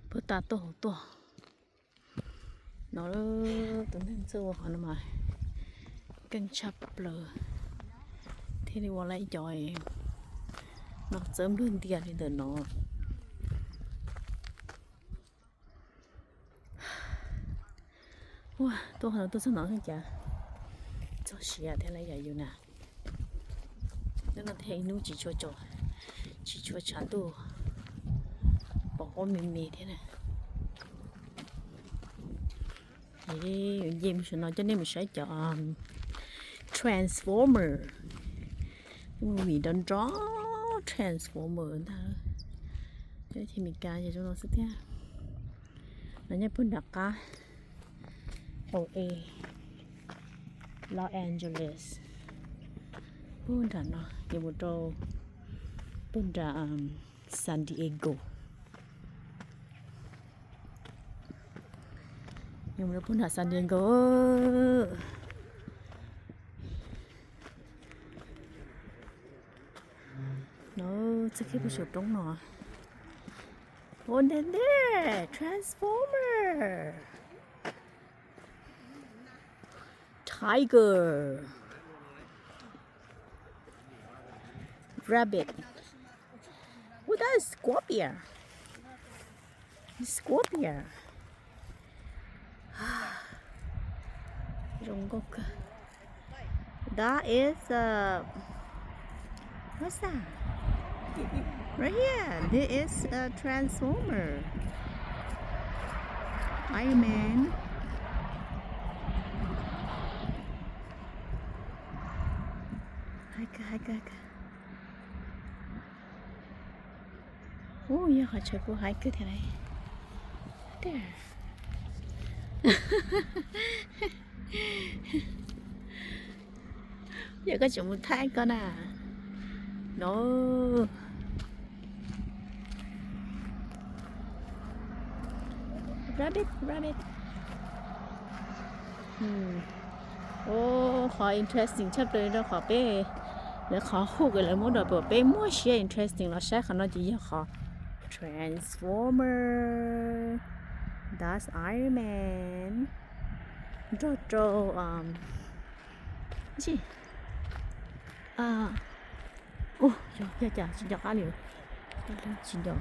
Puag ta tuaj hauv tuaj no, tus neeg txawj ua qhov no mas keej tshaj plaws, thiaj li ua lawm ib co no txawb nplawg ntias li ntawm no. Ua tuaj qhov no tuaj txog no cas txog siav thiab lawm yom yus na. Hnub no thiaj ib hnub tsis tshua tso, tsis tshua tshav ntuj, pom huab me me thiab na. Nce mus saum no coj nej mus saib cov transformer, movie nrov nrov transformer ntag. Cov Meskas ces zoo no xwb thiab. No nyob puag nram qab L A, Los Angeles, puag nram no ces mus rau puag nram San Diego. Yog mus rau puag nram San Diego. No txoj kev puag saum roob no. Ua ntej ntej transformer, tiger, rabbit. What, that is scorpion. Scorpion. Zoo nkauj kawg. That is a, what's that? Right here. This is a transformer. Iron Man. Hais kawg, hais kawg, hais kawg. Ub, yog qhov chaw kuv hais kawg thiab lauj. Yog koj tseem mus thaij koj na. No. Rabbit, rabbit. Ua qhov interesting tshaj plaws rau qhov peb, lawv qhov hook lawv muab rau peb muaj siab interesting los saib qhov no ces yog qhov transformer. That's Iron Man. Nrog rau, tsis, ua, yog cas tsis nco qab li, tsis nco.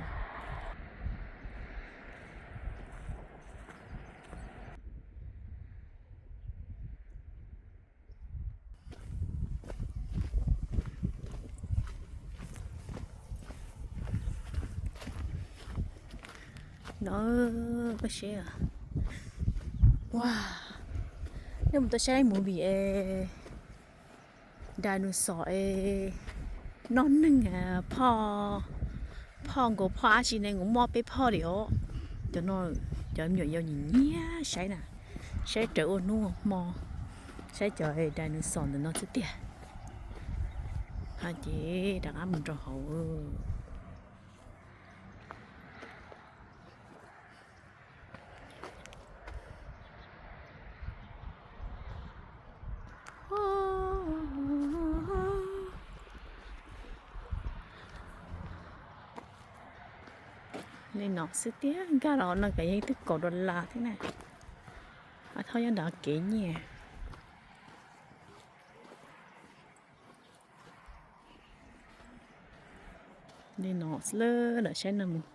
No, koj saib, ua, nej mus tau saib movie es dinosaur es noj neeg, phoj, phoj nkaus phoj dab tsi ne, nkaus mob peb phoj li os. Cov no, cov me nyuam yaus nyiam nyiam saib na, saib raws ua hnub hmo, saib cov dinosaur ntawm no xwb tiag. Ces rov qab mus rau hauv. Li no xwb tiag, nkag los no ces yeej twb kaum dollar thiab na. Ab, thauj nyob nram kev nyiaj. Li no xwb lawm, saib no mus.